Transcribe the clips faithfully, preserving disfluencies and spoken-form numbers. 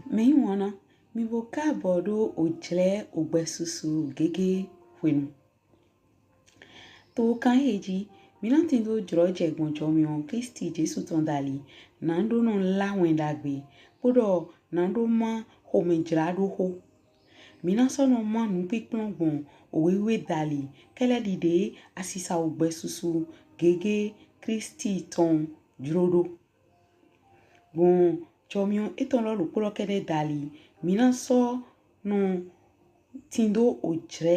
Mɛyiwanna, mì bo kaabɔ ɖo ojlɛ ogbɛsusu gege hwenu. To kan ehe ji, mí na tindo jlɔjɛ gbɔn jɔmiɔn Klisti Jesu tɔn dali, nado nɔ lá wɛn ɖagbe, kpoɖɔ nado má xomɛjlaɖoxo. Mí na sɔ nɔ má nupinplɔn gbɔn owe wiwe dali, kɛlɛ ɖiɖe asisa ogbɛsusu gege Klisti tɔn jlo ɖo. Gbɔn jɔmiɔn etɔn lɔ ɖokpo lɔ kɛɖɛ dali, mí na sɔ nɔ tindo ojlɛ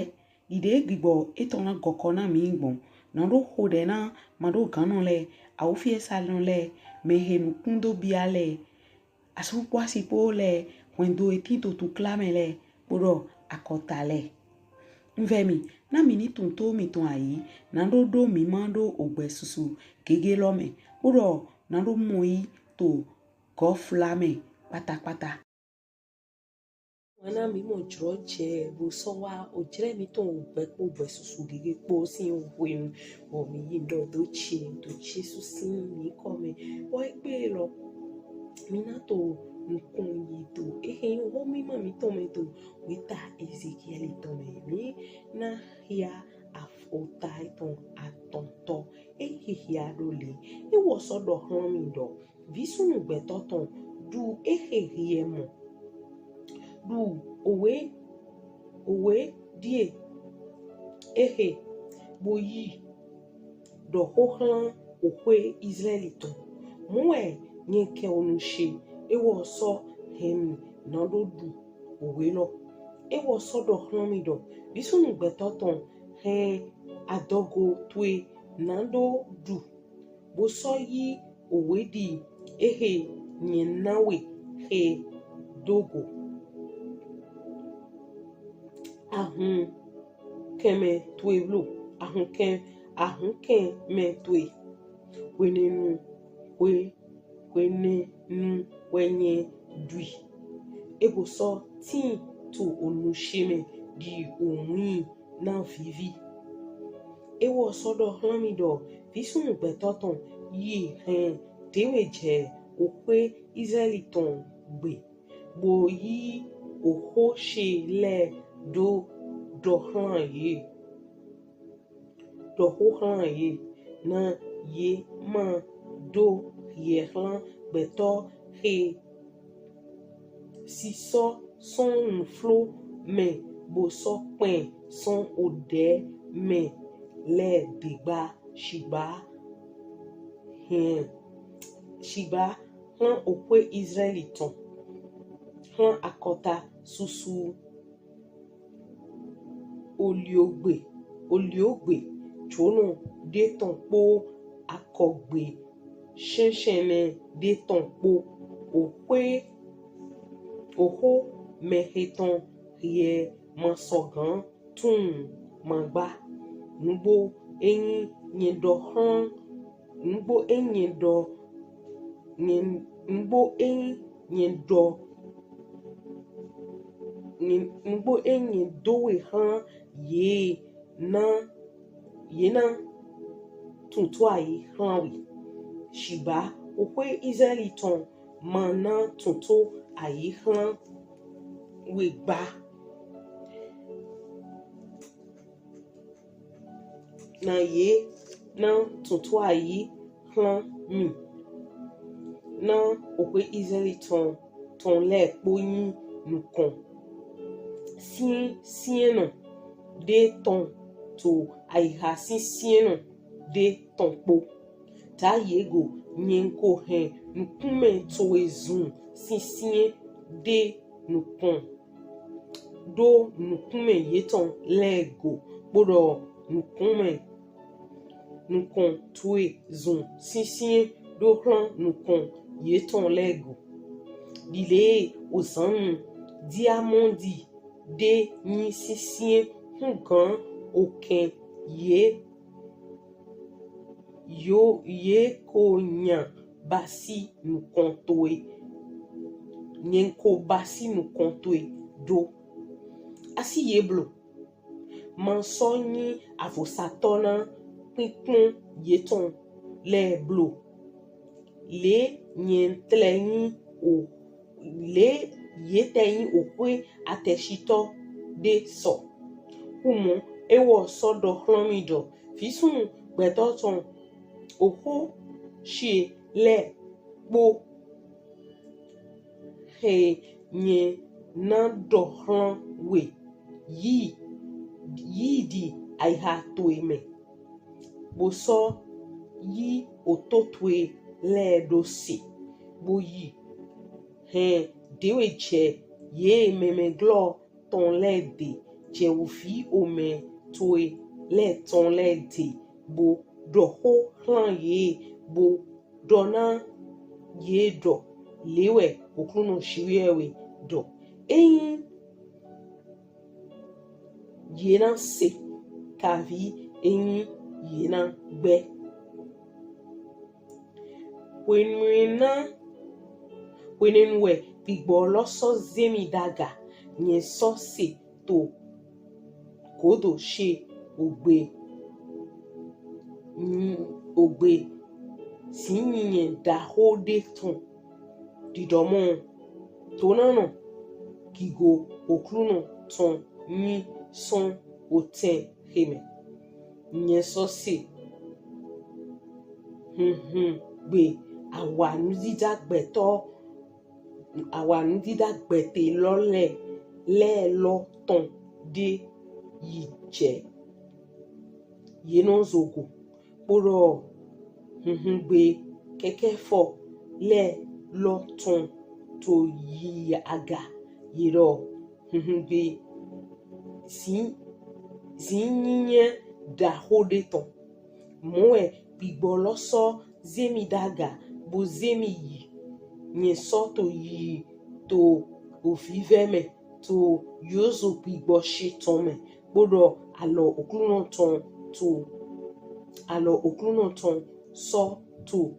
ɖiɖe gbigbɔ etɔn na gɔkɔ na mí gbɔn, nado xoɖɛ na maɖoganɔ lɛ, awufiɛsanɔ lɛ, mɛhe nukun do bia lɛ, asu kpo asi kpo lɛ, hwɛndo he tin to tukla mɛ lɛ, kpoɖɔ akɔta lɛ. Un vɛ mì, na mì ni tunwun to mìtɔn ayi, nado ɖo mí ma ɖo ogbɛsusu gege lɔ mɛ, kpoɖɔ nado mɔyi to gɔfla mɛ kpatakpata. Wana mí mɔ jlɔjɛ bo sɔ wá ojlɛ mítɔn ogbɛ kpo ogbɛsusu gege kpo sin hwenu, bɔ mí yi ɖɔ do ce, do Jesu sin yinkɔ mɛ. Bɔ egbe lɔ, mí na to nukɔn yi to ehe nyi oho mima mítɔn mɛ to weta Ezekiɛli tɔn mɛ. Mí na xia af-, ota etɔn atɔntɔ. E xixia ɖo le. E wɔ sɔ ɖɔ xlán mì ɖɔ, visunnu gbɛtɔ tɔn, ɖu ehe hiɛ mɔ. Ɖu owe, owe ɖie ehe, bo yi ɖɔ xo xlán oxwe Izlaɛli tɔn. Mɔ wɛ nyɛ kɛ onu ce, e wɔ sɔ hɛn mì nado ɖu owe lɔ. E wɔ sɔ ɖɔ xlán mì ɖɔ, visunnu gbɛtɔ tɔn, hɛn adɔgo towe nado ɖu, bo sɔ yi owe ɖi ehe nyɛ na we he do go. Ahunkɛnmɛ towe blo, ahunkɛn, ahunkɛnmɛ towe. Hwenɛnu, hwe, hwenɛnu wɛ nyɛ ɖui. E bo sɔ tin to onu ce mɛ ɖi owin na vivi. E wɔ sɔ ɖɔ xlán mì ɖɔ, visunnu gbɛtɔ tɔn, yi hɛn ɖewe jɛ oxwe Izlaɛli tɔn gbe, bo yi oxo ce lɛ do ɖɔ xlán ye. Ɖɔ xo xlán ye, na ye ma do hiɛ xlán gbɛtɔ he sisɔ sɔn nuflo mɛ bo sɔ kpɛn sɔn oɖɛ mɛ lɛ degba, shigba hɛn, shigba xlán oxwe Izlaɛli tɔn, xlán akɔta susu oliogbe, oliogbe jonɔ ɖe tɔn kpo akɔgbe shɛnshɛnmɛ ɖe tɔn kpo. Oxwe, oxo mɛhe tɔn hiɛ ma sɔgan tun ma gba. Nugbo enyi nyɛ ɖɔ xlán, nugbo enyi nyɛ ɖɔ, nyɛ, nugbo enyi nyɛ ɖɔ, nyɛ, nugbo enyi nyɛ do we xlán ye na, ye na tunto ayi xlán we. Shigba oxwe Izlaɛli tɔn ma na tunto ayi xlán we gba. Na ye na tunto ayi xlán mi. Na oxwe Izlaɛli tɔn, tɔn lɛ kpo nyi nukɔn sinsiɛnnɔ ɖe tɔn to ayixa sinsiɛnnɔ ɖe tɔn kpo. Ta ye go, nyɛ ko hɛn nukunmɛ towe zun sinsiɛn ɖe nukɔn, ɖo nukunmɛ yetɔn lɛ go, kpoɖɔ nukunmɛ, nukɔn towe zun sinsiɛn ɖo xlán nukɔn yetɔn lɛ go. Ɖile ozannu diamɔndi ɖe nyi sinsiɛn hugan okɛn ye, yo ye ko nya basi nukɔn towe. Nyɛ ko basi nukɔn towe do. Asi ye blo. Ma sɔ nyi avɔsatɔ na pinkpɔn yetɔn lɛ blo. Le nyɛ tlɛ nyi o, le yetɛ nyi oxwe atɛshitɔ ɖe sɔ. Humɔ ewɔ sɔ ɖɔ xlɔ mi ɖɔ, visunnu gbɛtɔ tɔn, oxo she lɛ kpo he nyɛ na ɖɔ xlɔ we yi, yi ɖi ayiha towe mɛ, bo sɔ yi oto towe lɛ ɖo se, bo yi hɛn ɖewe jɛ ye mɛmɛglɔ tɔn lɛ de, jɛ ovi omɛ towe lɛ tɔn lɛ de, bo ɖɔ xo xlan ye, bo ɖɔ na ye ɖɔ, le wɛ Oklunɔ Jiwheyɛwhe ɖɔ. Eyin ye na se, kavi eyin ye na gbɛ. Hwenue na, hwenɛnu wɛ gbigbɔ lɔ sɔ ze mi ɖaga, nyɛ sɔ se to godo she ogbe, mm, ogbe zinyinyi ɖaxo ɖe tɔn ɖiɖɔ mɔ, donanɔ gigo Oklunɔ tɔn nyi sɔn otɛn he mɛ. Nyɛ sɔ se hunhun gbe awa nudida gbɛtɔ, awa nudida gbɛte lɔ lɛ, lɛ lɔ tɔn ɖe yi jɛ ye nɔ zogo, kpoɖɔ hunhun gbe kɛkɛfɔ lɛ lɔ tɔn to yi aga, ye ɖɔ hunhun gbe zin, zinyinyi ɖaxo ɖe tɔn. Mɔ wɛ gbigbɔ lɔ sɔ ze mi ɖaga, bo ze mi yi. Nyɛ sɔ to yi to ovivɛ mɛ, to yozo gbigbɔ she tɔn mɛ, kpoɖɔ alɔ Oklunɔ tɔn to, alɔ Oklunɔ tɔn sɔ to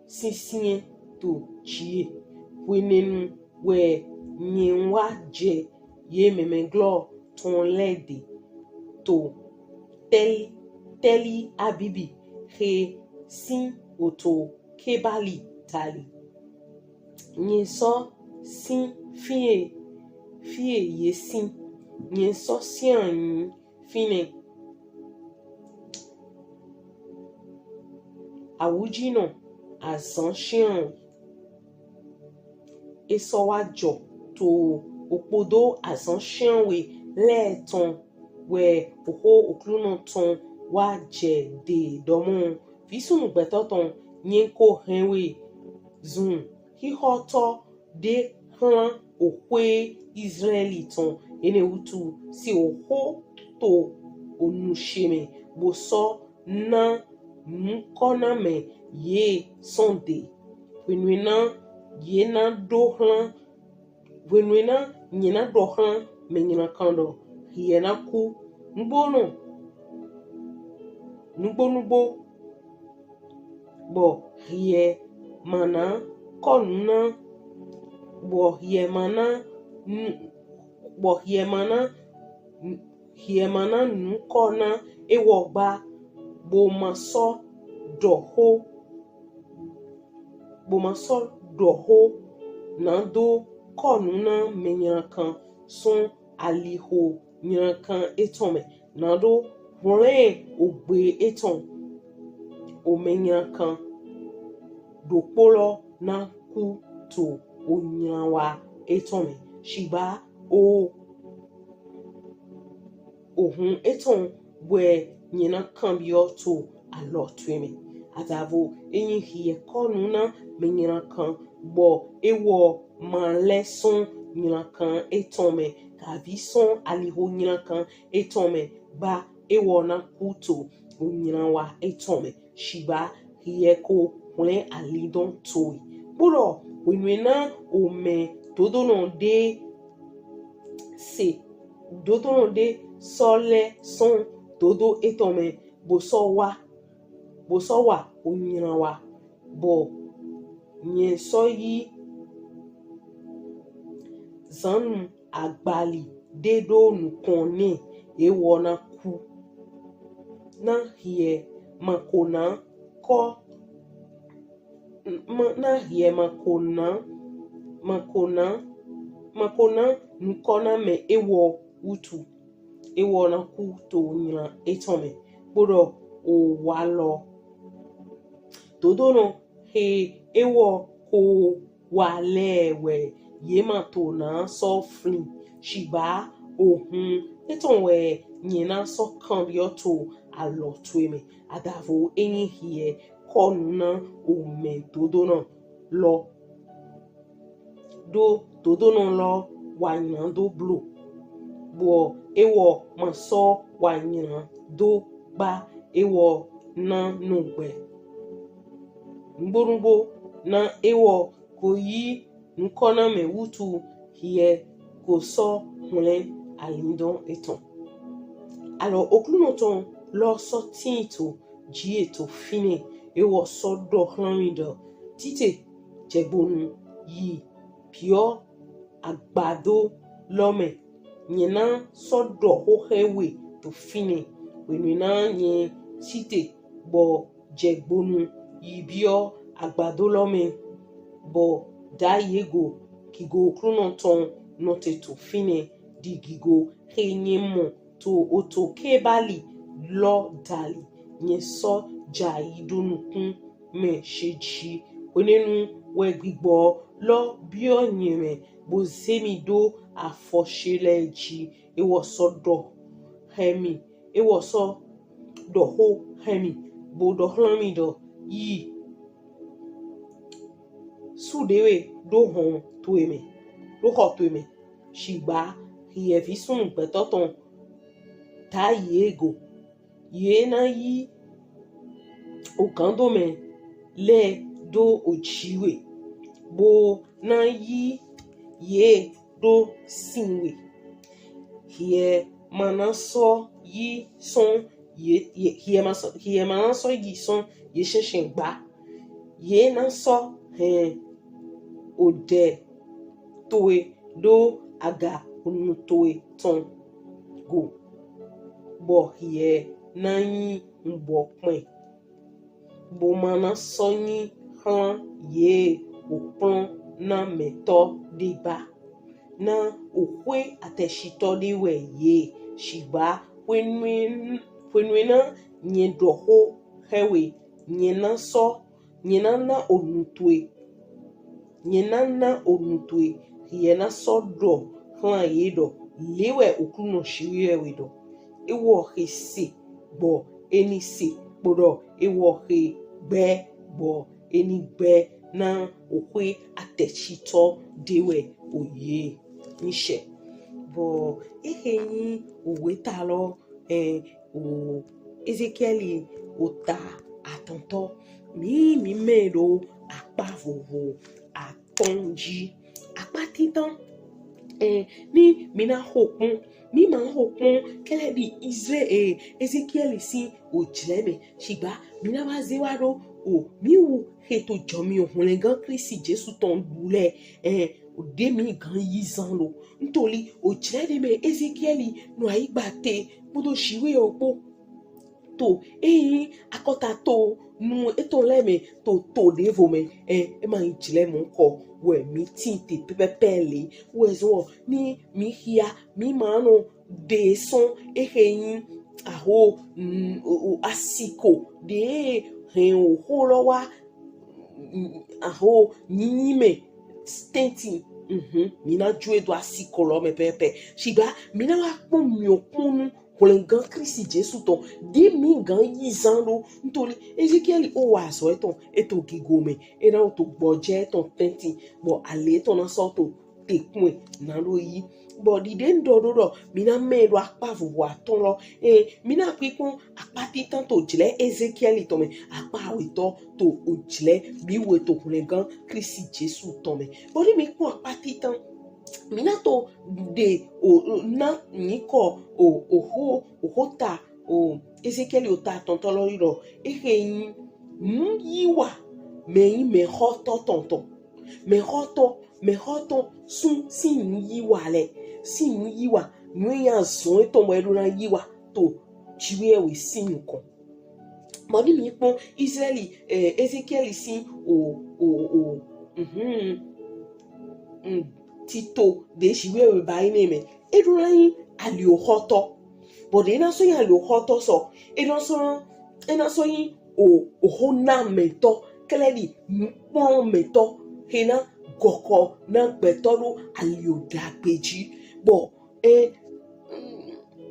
sinsinyɛn to ji e. Hwenɛnu wɛ nyɛ wa jɛ ye mɛmɛglɔ tɔn lɛ de to Tɛli, Tɛli Abibi he sin oto Kebali dali. Nyɛ sɔ sin fie, fie ye sin. Nyɛ sɔ sian nyi finɛ. Awujinɔ azan shianwe. E sɔ wa jɔ to okpodo azan shianwe lɛ tɔn wɛ oxo Oklunɔ tɔn wa jɛ de ɖɔmɔ, visunnu gbɛtɔ tɔn, nyɛ ko hɛn we zun xixɔtɔ ɖe xlan oxwe Izlaɛli tɔn. Enɛ wutu se oxo to onu she mɛ, bo sɔ na nukɔnamɛ ye sɔn de. Hwenue na ye na ɖɔ xlan, hwenue na nyɛ na ɖɔ xlan mɛ nylankan ɖɔ, hiɛ na ku. Nugbonɔ, nugbo nugbo, bɔ hiɛ ma na kɔ nu na, bɔ hiɛ ma na nu, bɔ hiɛ ma na, hiɛ ma na nu kɔ na ewɔ gba, bo ma sɔ ɖɔ xo, bo ma sɔ ɖɔ xo nado kɔ nu na mɛ nylankan sɔn aliho nylankan etɔn mɛ, nado hwlɛn ogbe etɔn, omɛ nylankan ɖokpo lɔ na ku to onylanwa etɔn mɛ. Shigba o, ohun etɔn wɛ nyɛ na kanbiɔ to alɔ towe mɛ. Adavo, eyin hiɛ kɔ nu na mɛ nylankan, bɔ ewɔ ma lɛ sɔn nylankan etɔn mɛ, kavi sɔn aliho nylankan etɔn mɛ, gba ewɔ na ku to onylanwa etɔn mɛ. Shigba hiɛ ko hwlɛn alindɔn towe. Kpoɖɔ hwenue na omɛ dodonɔ ɖe se, dodonɔ ɖe sɔ lɛ sɔn dodo etɔn mɛ, bo sɔ wa, bo sɔ wa onylanwa, bɔ nyɛ sɔ yi zannu agbali ɖe ɖo nukɔn nɛ, ewɔ na ku. Na hiɛ ma ko na kɔ, ma, na hiɛ ma ko na, ma ko na ma ko na nukɔnamɛ ewɔ wutu. Ewɔ na ku to nylan etɔn mɛ, kpoɖɔ owalɔ dodonɔ he ewɔ ko wa lɛ wɛ ye ma to na sɔ flin, shigba ohun etɔn wɛ nyɛ na sɔ kanbiɔ to alɔ towe mɛ. Adavo, eyin hiɛ kɔnu na omɛ dodonɔ lɔ, ɖo dodonɔ lɔ wa nylan do blo, bɔ ewɔ ma sɔ wa nylan do gba ewɔ na nugbe. Nugbo nugbo na ewɔ ko yi nukɔnamɛ wutu, hiɛ ko sɔ hwlɛn alindɔn etɔn. Alɔ Oklunɔ tɔn lɔ sɔ tin to ji e to finɛ, ewɔ sɔ ɖɔ hlan mi ɖɔ, Tite, jɛgbonu, yi biɔ agbado lɔ mɛ. Nyɛ na sɔ ɖɔ xo xɛ we to finɛ. Hwenu na nyɛ Tite bɔ jɛgbonu yi biɔ agbado lɔ mɛ, bɔ ɖayi e go, gigo Oklunɔ tɔn nɔte to finɛ, ɖi gigo he nyɛ mɔ to oto Kebali lɔ dali. Nyɛ sɔ jai ɖo nukun mɛ she ji. Hwenɛnu wɛ gbigbɔ lɔ biɔ nyɛ mɛ, bo ze mi ɖo afɔ she lɛ ji. Ewɔ sɔ ɖɔ hɛ mi, ewɔ sɔ ɖɔ xo hɛ mi, bo ɖɔ hlan mi ɖɔ, yi su ɖewe ɖo hɔn towe mɛ, ɖo xɔ towe mɛ. Shigba hiɛ visunnu gbɛtɔ tɔn, ɖayi e go, ye na yi ogandomɛ lɛ ɖo oji we, bo na yi ye ɖo sin we. Hiɛ ma na sɔ yi sɔn ye, ye hiɛ ma sɔ hiɛ ma na sɔ yi sɔn ye shɛnshɛn gba. Ye na sɔ hɛn oɖɛ towe ɖo aga onu towe tɔn go, bɔ hiɛ na nyi nubɔ kpɛn, bo ma na sɔ nyi hlan ye okplɔn na mɛtɔ ɖe ba, na oxwe atɛshitɔ ɖe wɛ ye. Shigba hwenue hwenue na nyɛ ɖɔ xo xɛ we, nyɛ na sɔ nyɛ na na onu towe, nyɛ na na onu towe, hiɛ na sɔ ɖɔ hlan ye ɖɔ, le wɛ Oklunɔ Jiwheyɛwhe ɖɔ. Ewɔ he se gbɔ e ni se, kpoɖɔ ewɔ he gbɛ gbɔ e ni gbɛ, na oxwe atɛshitɔ ɖe wɛ oye. Nishɛ. Bɔ ehe nyi owe ta lɔ, ɛ, o Ezekiɛli ota atɔntɔ. Mi mi mɛ ɖo akpa vovo atɔn ji. Akpa tintan, ɛ, ni mi na xo kpɔn, mi ma xo kpɔn kɛlɛ ɖi Izraɛli, ɛ, Ezekiɛli sin ojlɛ mɛ. Shigba mi na wa ze wa ɖo o mi wu he to jɔ mi o hwlɛngan Klisti Jesu tɔn ɖu lɛ, ɛ, o ɖe mi gan yi zan lo. Ntoli ojlɛ ɖe mɛ Ezekiɛli nɔ ayigba te kpodo Jiwheyɛwhe kpo. To eyin akɔta to nu etɔn lɛ mɛ to to ɖevo mɛ, ɛ, e ma nyi jlɛ mɔnkɔ wɛ mi tin te pɛpɛpɛ le. Wɛ zɔn ni mi xia mi ma nɔ ɖe sɔn ehe nyi aho, mm, o, o, asiko ɖe hɛn oxo lɔ wa, mm, aho nyinyi mɛ tɛntin. Mhm, mi na jo e do asiko lɔ mɛ pɛpɛ. Shigba mi na wa kpɔn mi o kpɔn nu hwlɛngan Klisti Jesu tɔn ɖi mi gan yi zan ɖo. Ntoli Ezekiɛli o wa azɔ etɔn eto gigo mɛ, e na o to gbɔjɛ etɔn tɛntin, bɔ ale etɔn na sɔ to te kpɔn ɛ na ɖo yi. Bɔ ɖiɖe n ɖɔ ɖo ɖɔ mi na mɛ ɖo akpa vovo atɔn lɔ, ɛ, mi na kpikpɔn akpa tintan to ojlɛ Ezekiɛli tɔn mɛ, akpa awetɔ to ojlɛ mi we to hwlɛngan Klisti Jesu tɔn mɛ. Bɔ ɖi mi kpɔn akpa tintan, mi na to ɖe o, o, na nyikɔ o, oxo, oxota o Ezekiɛli ota atɔntɔ lɔ yi ɖɔ, ehe nyi nuyiwa mɛ nyi mɛxɔtɔ tɔntɔn. Mɛxɔtɔ, mɛxɔtɔ sun sin nuyiwa lɛ, sin nuyiwa, nu e nyi azɔn etɔn bɔ e ɖo na yiwa to Jiwheyɛwhe sin nukɔn. Bɔ ni mi kpɔn Izraɛli, ɛ, Ezekiɛli sin o, o, o, mhm, mm, tito ɖe Jiwheyɛwhe ba yi nɛ mɛ, e ɖo na nyi alioxɔtɔ. Bɔ ɖe e na sɔ nyi alioxɔtɔ sɔ, e na sɔ e na sɔ nyi o ohonamɛtɔ, kɛlɛ ɖi nukplɔnmɛtɔ, he na gɔkɔ na gbɛtɔ ɖo alio ɖagbe ji. Bɔ e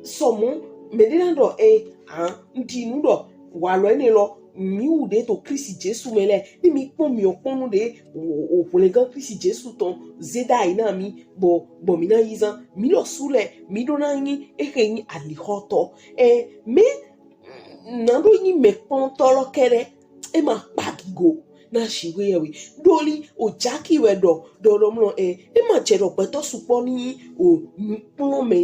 sɔmɔ mɛ ɖe na ɖɔ e a ŋdi nu ɖɔ walɔ ene lɔ mi wu ɖe to Kristi Jesu mɛ lɛ, ni mi kpɔn mi kpɔn nu ɖe o hwlɛngan Kristi Jesu tɔn ze ɖa yi na mi bɔ bɔ mi na yi zan mi lɔ su lɛ mi ɖo na nyi ehe nyi alixɔtɔ. E mɛ na ɖo nyi mɛkplɔntɔ lɔ kɛɖɛ, e ma kpa gigo na Jiwheyɛwhe. Ɖoli o jaki wɛ ɖɔ ɖɔ ɖɔ mlɔ e e ma jɛ ɖɔ gbɛtɔ sukpɔ ni nyi o nukplɔnmɛ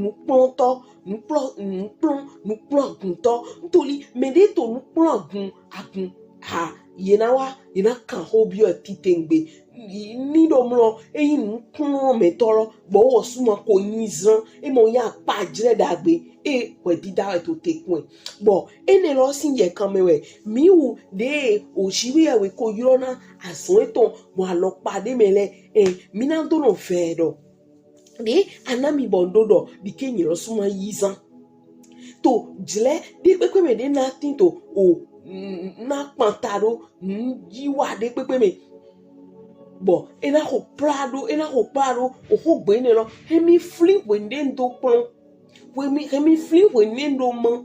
nukplɔntɔ nukplɔn nukplɔn nukplɔn aguntɔ ntoli mɛ ɖe to nukplɔn agun agun ha ye na wa ye na kan xo biɔ titengbe ni ɖo mlɔ eyi nukplɔnmɛtɔ lɔ bɔ wɔ suma ko nyi zan e mɔ ya kpa jlɛ ɖagbe e hwɛdida wɛ to te kɔn ɛ. Bɔ ene lɔ sin yɛ kan mɛ wɛ mi wu ɖe o Jiwheyɛwhe ko ylɔ na azɔn etɔn mɔ alɔkpa ɖe mɛ lɛ e mi na do nɔ vɛ ɖɔ ɖe a na mi bɔ n ɖo ɖɔ ɖike nyɛ lɔ suma yi zan to jlɛ ɖe kpekpe mɛ ɖe na tin to o na kpanta ɖo n yi wa ɖe kpekpe mɛ bɔ e na xo kpla ɖo e na xo kpla ɖo o xo gbe ne lɔ he mi fli hwe ɖe n do kplɔn hwe mi he mi fli hwe ne n do mɔ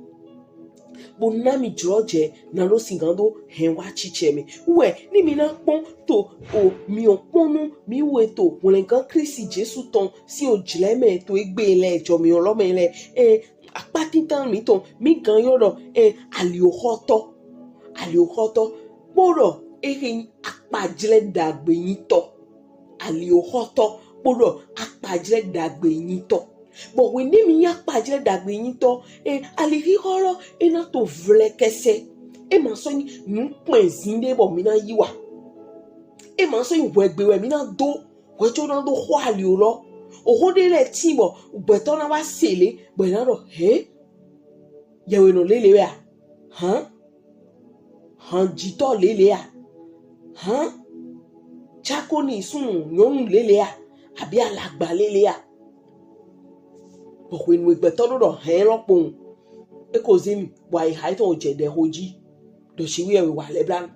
bo na mi jlɔ jɛ na ɖo sigan do hɛn wa cicɛ mɛ wɛ ni mi na kpɔn to o mi o kpɔn nu mi wɛ to hwlɛngan Kristi Jesu tɔn si o jlɛ mɛ to egbe lɛ jɔ mi o lɔ mɛ lɛ e akpa tintan mi tɔn mi gan yɔ ɖɔ e alioxɔtɔ alioxɔtɔ kpoɖɔ ehe akpajlɛ ɖagbe nyitɔ alioxɔtɔ kpoɖɔ akpajlɛ ɖagbe nyitɔ bɔ wɛ ni mi nya akpajlɛ ɖagbe nyitɔ e alixixɔ lɔ e na to vlɛ kɛsɛ e ma sɔ nyi nukpɛn zin ɖe bɔ mi na yi wa e ma sɔ nyi hwɛgbe wɛ mi na do hwɛtso na do xɔ alio lɔ oxo ɖe lɛ ti bɔ gbɛtɔ na wa se le bɔ e na ɖɔ hɛn yɛwɛ nɔ lele wɛ a hàn hàn jitɔ lele a hàn tsakoni sunu nyɔnu lele a abi alagba lele a bɔxɔenu egbɛtɔ ɖo ɖɔ hɛn lɔ kpɔn eko zemi bɔ ayi ha etɔn jɛ ɖe xo ji ɖo Jiwheyɛwhe wa lɛ blanu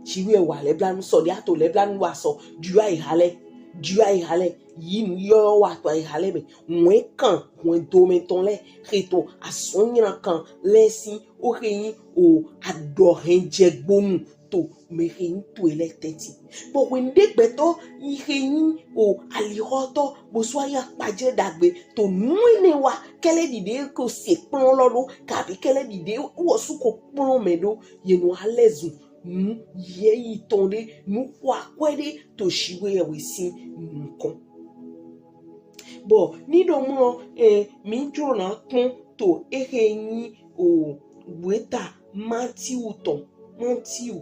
Jiwheyɛwhe wa lɛ blanu sɔ ɖe ato lɛ blanu wa sɔ dio ayi ha lɛ dio ayi ha lɛ yi nu yɔ wa to ayi ha lɛ mɛ ŋwɛ kan ŋwɛ domɛ tɔn lɛ xe to asɔnyra kan lɛ si o xe nyi o aɖɔ hɛn jɛ gbonu to mɛ xe nyi to lɛ tɛti bɔ wɛ nde gbɛtɔ yi xe nyi o alixɔtɔ bosu ayi akpajɛ ɖagbe to nu ene wa kɛlɛ ɖiɖe ko se kplɔn lɔ ɖo kabi kɛlɛ ɖiɖe wɔ su ko kplɔn mɛ ɖo yenu alɛ zu nu yɛyi tɔn ɖe nu xɔ akwɛ ɖe to Jiwheyɛwhe si nukɔn bɔ ni ɖo mlɔ e mi jlo na kpɔn to exe nyi o weta Matiu tɔn Matiu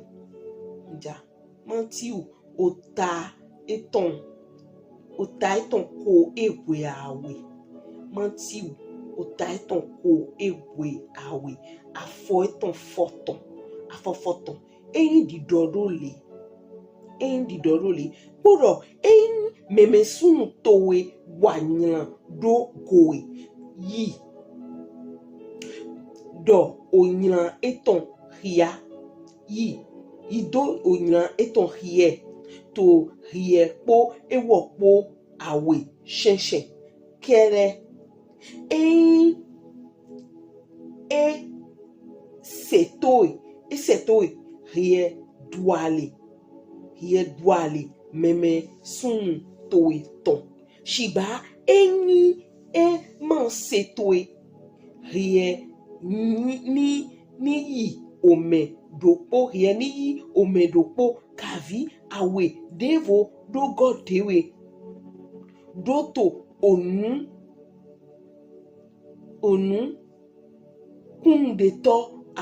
ja Matiu ota etɔn ota etɔn ko ehwe awe Matiu ota etɔn ko ehwe awe afɔ etɔn fɔtɔn afɔ fɔtɔn eyin ɖiɖɔ ɖo le eyin ɖiɖɔ ɖo le kpoɖɔ eyin mɛmɛsunu towe wa nylan ɖo gowe yi ɖɔ onylan etɔn xia yi yi do onylan etɔn xiɛ to xiɛ kpo ewɔ kpo awe shɛnshɛn kɛɖɛ eyin e setoe e setoe xiɛ ɖuale xiɛ ɖuale mɛmɛsunu towe tɔn shigba eyin e ma setoe xiɛ ni ni yi omɛ ɖokpo xiɛ ni yi omɛ ɖokpo kavi awe ɖevo ɖo gɔ ɖewe ɖo to onu onu kunnuɖetɔ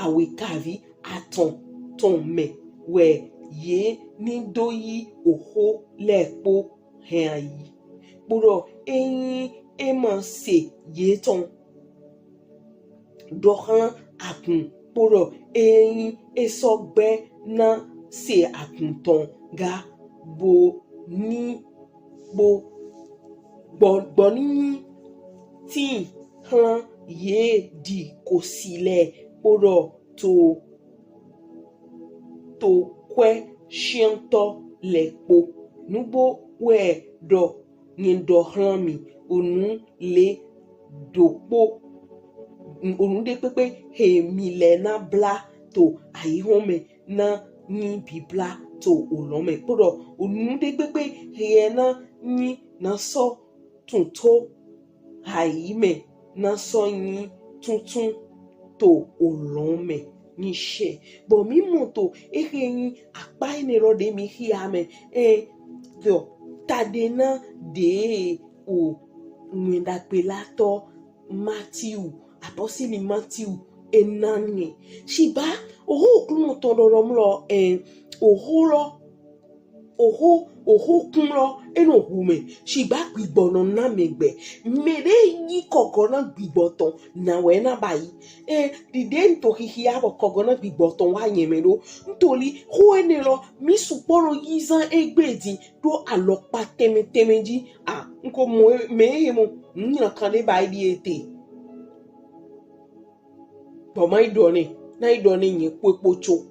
awekavi atɔn tɔn mɛ wɛ ye ni do yi oxo lɛ kpo hɛn ayi kpoɖɔ eyin e ma se ye tɔn ɖɔ xlan agun kpoɖɔ eyin e sɔ gbɛ na se agun tɔn ga bo ni bo gbɔ gbɔ ni nyi tin hlan ye ɖi kosi lɛ kpoɖɔ to to kwɛ shiantɔ lɛ kpo. Nugbo wɛ ɖɔ nyɛ ɖɔ hlan mi, onu le ɖokpo, onu ɖe kpekpe he mi lɛ na bla to ayihɔn mɛ na nyi bibla to olɔn mɛ. Kpoɖɔ onu ɖe kpekpe he na nyi na sɔ tun to ayi mɛ na sɔ nyi tuntun to olɔn mɛ ni shɛ. Bɔ mi mɔ to ehe nyi akpa ene lɔ ɖe mi xia mɛ. E ɖɔ taɖe na ɖe o wɛnɖagbe la tɔ Matiu, apɔsili Matiu ena nɛ. Shigba oho kunɔ tɔn ɖɔɖɔ mlɔ, e oho lɔ oho oho kun lɔ enɔ hu mɛ, shigba gbigbɔ nɔ na mɛ gbɛ. Mɛ ɖe yi kɔgɔ na gbigbɔ tɔn na wɛ na ba yi. E ɖiɖe n to xixia bɔ kɔgɔ na gbigbɔ tɔn wa nyɛ mɛ ɖo. Ntoli ho ene lɔ mi sukpɔ nɔ yi zan egbe di ɖo alɔkpa tɛmɛ tɛmɛ ji. A n ko mɔ mɛ he mɔ n nyina kan ɖe ba yi ɖi ete. Bɔ ma yi ɖɔ nɛ na yi ɖɔ nɛ nyɛ kpokpo tso.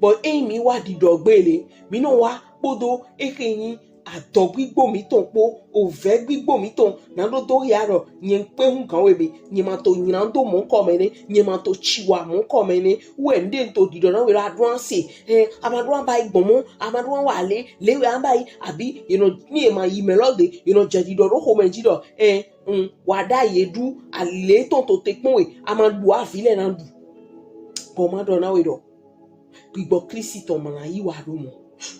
Bɔ eyi mi wa ɖiɖɔ gbe le mi nɔ wa kpodo ehe nyi adɔgbigbo mitɔn kpo ovɛ gbigbo mitɔn na ɖo do ya ɖɔ nyɛ kpe hu gan we be nyɛ ma to nyina do mɔ kɔ mɛ ne nyɛ ma to tsi wa mɔ kɔ mɛ ne wɛ n ɖe n to ɖiɖɔ na we la ɖo ase. Ɛ a ma ɖo aba yi gbɔn mɔ a ma ɖo awa le le wɛ aba yi abi yenɔ ni e ma yi mɛ lɔ de yenɔ dze ɖiɖɔ ɖo xomɛ ji ɖɔ ɛ n wa ɖa ye ɖu ale tɔn to te kpɔn we a ma ɖu avi lɛ na ɖu. Bɔ ma ɖɔ na we ɖɔ gbigbɔ Kristi tɔn ma na yi wa ɖo mɔ.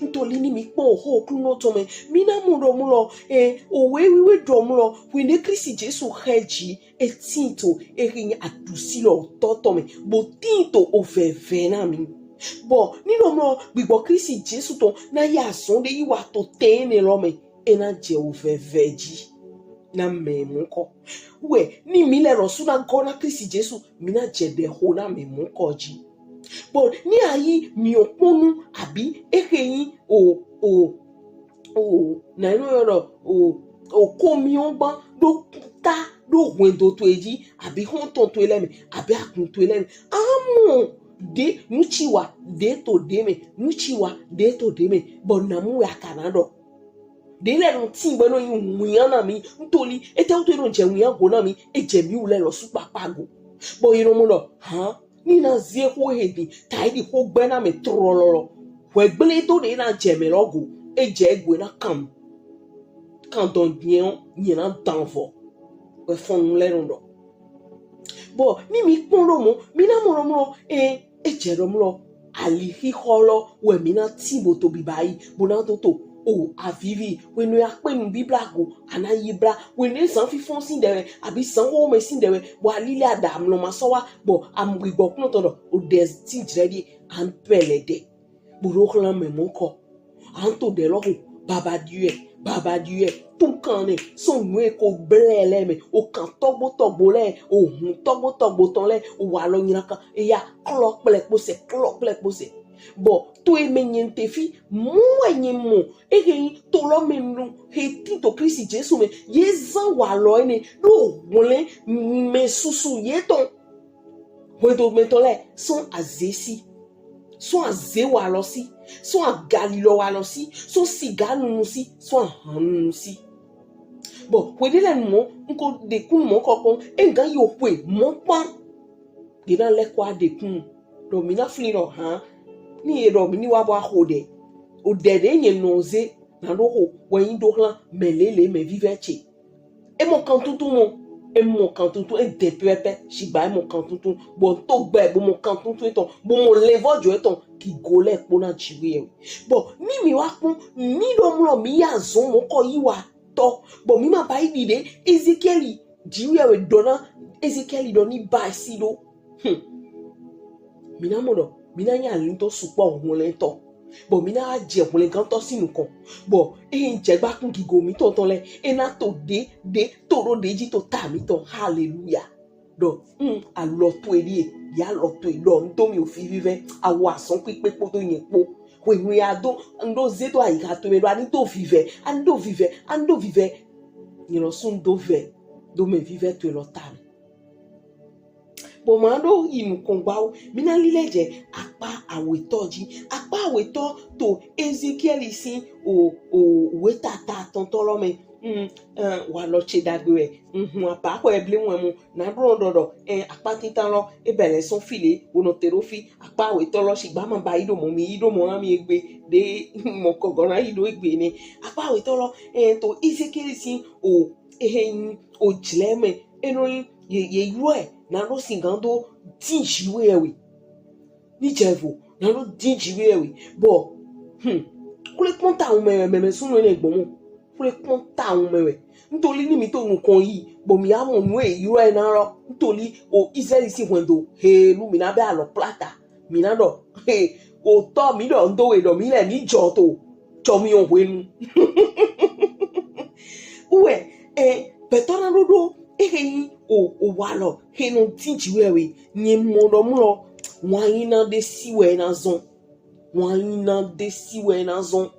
Ntoli ni mi kpɔn oho Oklunɔ tɔn mɛ mi na mɔ ɖɔ mlɔ ɛ owe wiwe ɖɔ mlɔ wende Kristi Jesu xɛ ji e tin to ehe nyi aɖusi lɔ tɔtɔ mɛ bo tin to ovɛvɛ na mi. Bɔ ni ɖɔ mlɔ gbigbɔ Kristi Jesu tɔn na yi azɔn ɖe yi wa to tɛn ne lɔ mɛ e na jɛ ovɛvɛ ji na mɛ mɔ kɔ. Wɛ ni mi lɛ lɔsu na gɔ na Kristi Jesu mi na jɛ ɖɛ xo na mɛ mɔ kɔ ji. Bɔ ni a yi mi o kpɔnu abi ehe nyi o o o na eno yɔ ɖɔ o o ko mi o gban ɖo ta ɖo hwɛndo to e ji abi xɔntɔn to e lɛ mɛ abi agun to e lɛ mɛ amɔ ɖe nutsiwa ɖe to ɖe mɛ nutsiwa ɖe to ɖe mɛ bɔ na mu wɛ a ka na ɖɔ. Ɖe lɛ nɔ tin bɔ e nɔ nyi winya na mi ntoli ete wutu e nɔ jɛ winya go na mi e jɛ mi wu lɛ lɔsu kpakpa go. Bɔ yi nɔ mɔ ɖɔ han ni na zie xo he di ta yi di xo gbɛ na mɛ trɔlɔlɔ hwɛ gble do ɖe na jɛ mɛ lɔ go e jɛ ego e na kan kan dɔn diɛ nyɛ na dan vɔ wɛ fɔnu lɛ nɔ ɖɔ. Bɔ ni mi kpɔn ɖo mɔ mi na mɔ ɖɔ mlɔ e e jɛ ɖɔ mlɔ ali xixɔ lɔ wɛ mi na tin bo to biba yi bo na to to o avivi wenu ya kpe nu bibla go ana yi bla wenu zan fifɔn si ɖe wɛ abi zan wo mɛ si ɖe wɛ bɔ ali lɛ a ɖa mlɔ ma sɔ wa bɔ amgbigbɔ kplɔ tɔ ɖɔ o ɖe ti jrɛ ɖi an pɛ lɛ ɖe bo ɖo xlan mɛ mɔ kɔ. An to ɖe lɔ ko baba diɛ baba diɛ tun kan ne sɔn nu e ko blɛ lɛ mɛ o kan tɔgbo tɔgbo lɛ o hun tɔgbo tɔgbo tɔn lɛ o wa lɔ nyina kan e ya klɔ kple kposɛ klɔ kple kposɛ. Bɔ to e mɛ nyɛ n te fi mɔ wɛ nyɛ mɔ ehe nyi to lɔ mɛ nu he tin to Kristi Jesu mɛ ye zan wa lɔ ene ɖo hwlɛn mɛ susu ye tɔn hwedomɛtɔ lɛ sɔn aze si sɔn aze wa lɔ si sɔn agalilɔ wa lɔ si sɔn siga nunu si sɔn ahan nunu si. Bɔ hwe ɖe lɛ nu mɔ n ko ɖekun mɔ kɔkɔ e gan yi o hwe mɔ kpan ɖe na lɛ kɔ a ɖekun ɖɔ mi na fli ɖɔ han ni ye ɖɔ mi ni wa bɔ a xo ɖɛ o ɖɛ ɖe nyɛ nɔ ze na ɖo xo wɛ nyi ɖo xlan mɛ lele mɛ vivɛ ce. E mɔ kan tuntun mɔ e mɔ kan tuntun e dɛ pɛpɛ shigba e mɔ kan tuntun bɔ n to gbɛ bo mɔ kan tuntun etɔn bo mɔ lɛvɔjɔ etɔn ki go lɛ kpo na jiwe yɛ. Bɔ ni mi wa kpɔn mi ɖɔ mlɔ mi ya zɔn mɔ kɔ yi wa tɔ bɔ mi ma ba yi ɖi ɖe Ezekiɛli jiwe yɛ wɛ ɖɔ na Ezekiɛli ɖɔ ni ba si ɖo. Hmm. Mi na mɔ ɖɔ mi na nya lintɔ sukpɔ hwlɛntɔ bɔ mi na jɛ hwlɛngantɔ si nukɔn bɔ eyi jɛgbakun gigo mi tɔntɔn lɛ e na to ɖe ɖe to ɖo ɖe ji to ta mi tɔn haleluya. Ɖɔ n alɔ to e ɖie ya alɔ to e ɖɔ n to mi o fi vivɛ awo asɔn kpikpe kpodo nyɛ kpo. Hwenu ya do, n ɖo ze do ayiha towe mɛ ɖo ani do vivɛ, ani do vivɛ, ani do vivɛ. Nyɛ lɔ sun do vɛ, do mɛ vivɛ towe lɔ ta mɛ. Bɔ ma ɖo yi nukɔn gbawo, mi na lilɛ jɛ akpa awetɔ ji. Akpa awetɔ to Ezekiɛli sin o, o, wetata atɔntɔ lɔ mɛ. Mm, eh, walɔ ce ɖagbe wɛ. Mhm, apa xɔ eble ŋu emu. Na ɖo ɖɔɖɔ, eh, akpa titan lɔ, e bɛ lɛ sɔn fi le, wo nɔ te ɖo fi. Akpa awetɔ lɔ, shigba ma ba yi ɖo mɔ, mi yi ɖo mɔ na mi egbe, ɖe mɔ kɔgɔ na yi ɖo egbe nɛ. Akpa awetɔ lɔ, eh, to Ezekiɛli sin o, ehe nyi o jlɛ mɛ, e nɔ nyi ye, ye yɔɛ na ɖo sigan do din jiwe wɛ. Ni jɛ vo, na ɖo din jiwe wɛ. Bɔ, hmm, kule kpɔn ta ŋu mɛ wɛ, mɛ, mɛ sunu ne gbɔmɔ. Kule kpɔn ta ŋu mɛ wɛ. Ntoli ni mi to nukɔn yi, bɔ mi amɔ nu e yɔɛ na lɔ. Ntoli o Israɛli si hwɛndo, he, lu mi na bɛ alɔ plata. Mi na ɖɔ, he, o tɔ mi ɖɔ ndo we ɖɔ mi lɛ mi jɔ to, jɔ mi o hwenu. Uwɛ, eh, bɛtɔ na ɖo ɖo, ehe nyi o, o walɔ, he nɔ din jiwe wɛ, nyɛ mɔ ɖɔ mlɔ, wanyina ɖe si wɛ na zɔn. Wanyina ɖe si wɛ na zɔn.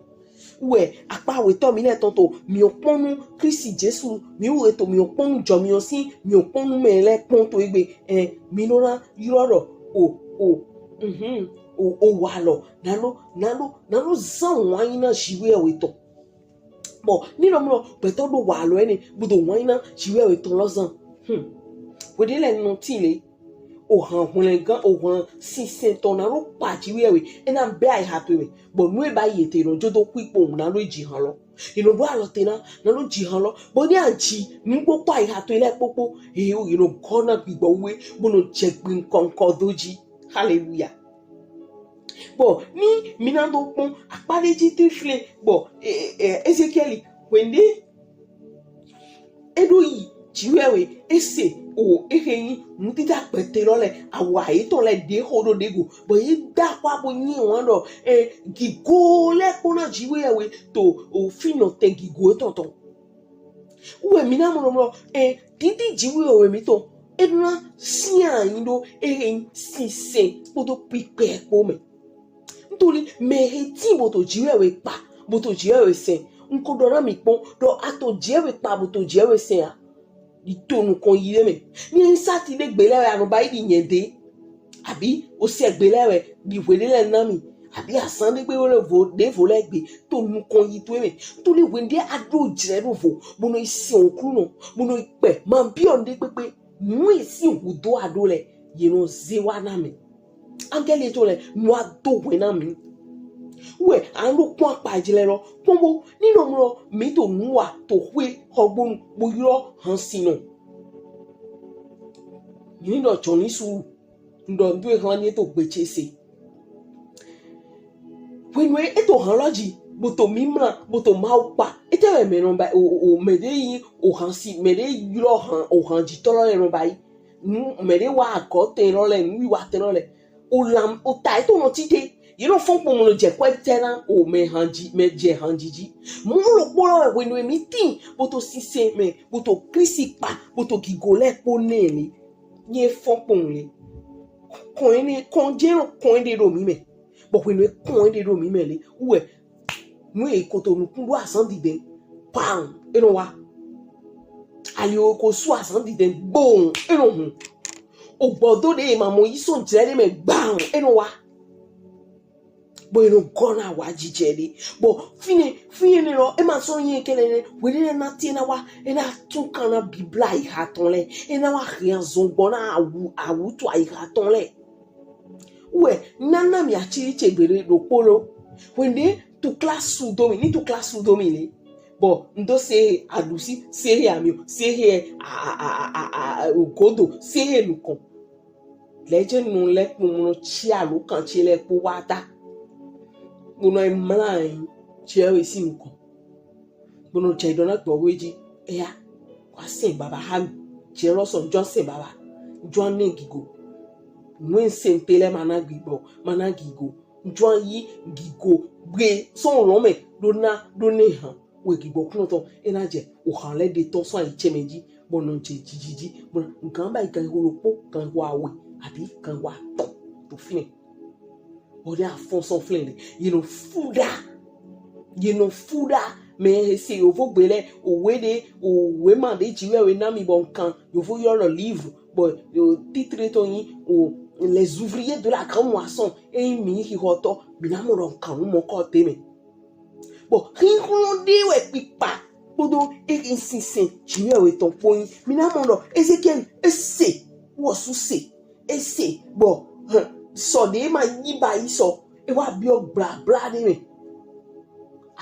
Wɛ, akpa awetɔ mi lɛ tɔn to, mi o kpɔnu Kristi Jesu, mi o to, mi o kpɔnu jɔ mi o si, mi o kpɔnu mɛ lɛ kpɔn to egbe, eh, mi nɔ na ylɔ ɖɔ, o, o, mhm, o, o walɔ, na ɖo, na ɖo, na ɖo zan wanyina jiwe wɛ tɔn. Bɔ, ni nɔ mlɔ, bɛtɔ ɖo walɔ enɛ, bo do wanyina jiwe wɛ tɔn lɔ zan. Hmm. Hweɖe lɛ nɔ tin le, ohan hwlɛngan, ohan sinsɛn tɔn na ɖo kpa jiwe wɛ, e na bɛ ayiha towe mɛ. Bɔ nu e ba yi ete nɔ jo do kpikpo na ɖo ji han lɔ. E nɔ ɖo alɔ te na, na ɖo ji han lɔ. Bɔ ni a ji nugbo kpa ayiha towe lɛ kpokpo, e o, e nɔ gɔ na gbigbɔ we, bo nɔ jɛ gbi nkɔnkɔ do ji. Haleluya. Bɔ, ni mi na do kpɔn, akpa ɖe ji te flɛ, bɔ, e, e, Ezekiɛli, hwende, e ɖo yi, jiwe wɛ, e se, o, ehe nyi, nutita gbɛtɛ lɔ lɛ, awa yetɔn lɛ ɖe xo ɖo ɖe go, bɔ ye da akpa bo nyi wan ɖɔ, e, gigo lɛ kpɔn na jiwe wɛ, to, o, fi nɔ tɛn gigo etɔn tɔn. Wɛ mi na mɔ mɔ, eh, didi jiwe wɛ mi tɔn. E ɖo na sia anyi ɖo, eh, sinsɛn kpodo kpikpɛ kpo mɛ. Ntoli mɛ he tin bo to jiwe wɛ kpa, bo to jiwe wɛ sɛn. N ko ɖɔ na mi kpɔn, ɖɔ a to jiwe wɛ kpa, bo to jiwe wɛ sɛn a. Yi to nukɔn yi ɖe mɛ. Ni n sa ti ɖe gbe lɛ wɛ, a nɔ ba yi ɖi nyɛ de. Abi o se gbe lɛ wɛ, ɖi hweɖe lɛ na mi. Abi azan ɖe gbe wɛ lɛ vo, ɖe vo lɛ gbe. To nukɔn yi to e mɛ. Ntoli hweɖe a ɖo jlɛ ɖo vo, bo nɔ yi se Oklunɔ, bo nɔ yi kpɛ, ma biɔ nuɖe kpekpe. Nu e si hudo a ɖo lɛ, ye nɔ ze wa na mi. Angɛli etɔn lɛ nɔ a do hwɛ na mi. Wɛ a ɖo kpɔn akpa jlɛ lɔ, kpɔn bo, ni nɔ mlɔ, mi to nu wa, to hwe, xɔgbonu, bo ylɔ hansinɔ. Mi ni ɖɔ jɔni su. N ɖɔ n do e hlan ni e to gbe ce se. Hwenu e to han lɔ ji, bo to mimla, bo to Mawu kpa. Etɛ wɛ mɛ nɔ ba, o, o, o, mɛ ɖe yi, o han si, mɛ ɖe ylɔ han, o han ji tɔ lɔ lɛ nɔ ba yi. Nu, mɛ ɖe wa agɔ tɛn lɔ lɛ, nu wiwa tɛn lɔ lɛ. O lam, o ta e to nɔ tite. Ye nɔ fɔn kpɔn mo nɔ jɛ kwɛ tɛ na, o mɛ han ji, mɛ jɛ han ji ji. Mo lo kpɔ lɔ wɛ hwenu e mi tin, bo to sise mɛ, bo to Kristi kpa, bo to gigo lɛ kpo nɛ ni. Ye fɔn kpɔn le. Kɔn ene, kɔn je nɔ kɔn ede ɖo mi mɛ. Bɔ hwenu e kɔn ede ɖo mi mɛ le, wɛ nu e ko to nukun ɖo azan dide. Pam, e nɔ wa. Ali o ko su azan dide gbɔn, e nɔ hun. O gbɔdo ɖe ma mɔ yi sɔn jlɛ ɖe mɛ gbam, e nɔ wa. Bɔ e nɔ gɔ na wa jijɛ ɖe. Bɔ fine, fine ne lɔ, e ma sɔ nyi kɛlɛ ne, wele ne na tie na wa, e na tun kan na Bibla yi ha tɔn lɛ, e na wa hia zɔn gbɔ na awu, awu to ayi ha tɔn lɛ. Wɛ, nana mi atsiri tse gbe ɖe ɖokpo lo. Wende tukla su do mi, ni tukla su do mi le. Bɔ, n do se aɖusi, se he amio, se he a, a, ogodo, se he nukɔn. Lɛ je nu lɛ kpo mlɔ tsi alo kan tsi lɛ kpo wa ta. Kpo nɔ emla anyi, tsi ewe si nukɔn. Gbɔnɔ jɛ ɖɔ na gbɔwe ji, eya, wa sɛn baba ha mi. Jɛ lɔ sɔ jɔ sɛn baba. Jɔ ne gigo. Nue sɛn te lɛ ma na gigbɔ, ma na gigo. Jɔ yi gigo gbe sɔn lɔ mɛ ɖo na ɖo ne han. Wɛ gigbɔ kunɔ tɔ, e na jɛ o han lɛ ɖe tɔ sɔn ayi tsɛ mɛ ji, bɔ nɔ jɛ jijiji, bɔ nkan ba yi gan ho ɖokpo, gan ho awe, abi gan ho atɔn to fi nɛ. Bɔ ne afɔn sɔn flɛn ɖe, ye nɔ fu ɖa, ye nɔ fu ɖa. Mɛ he se yovogbe lɛ, owe ɖe, owe ma ɖe Jiwheyɛwhe na mi bɔ n kan yovo yɔ lɔ livre, bɔ yo titre tɔn nyi o les ouvriers de la grande moisson. Eyin mi nyi xixɔtɔ, mi na mɔ ɖɔ n kan nu mɔkɔ te mɛ. Bɔ xixlɔn ɖe wɛ kpikpa kpodo ehe sinsɛn Jiwheyɛwhe tɔn kpo nyi. Mi na mɔ ɖɔ Ezekiɛli ese, wɔsu se, ese, bɔ hɛn, sɔ ɖe ma yi ba yi sɔ, e wa biɔ gblagbla ɖe mɛ.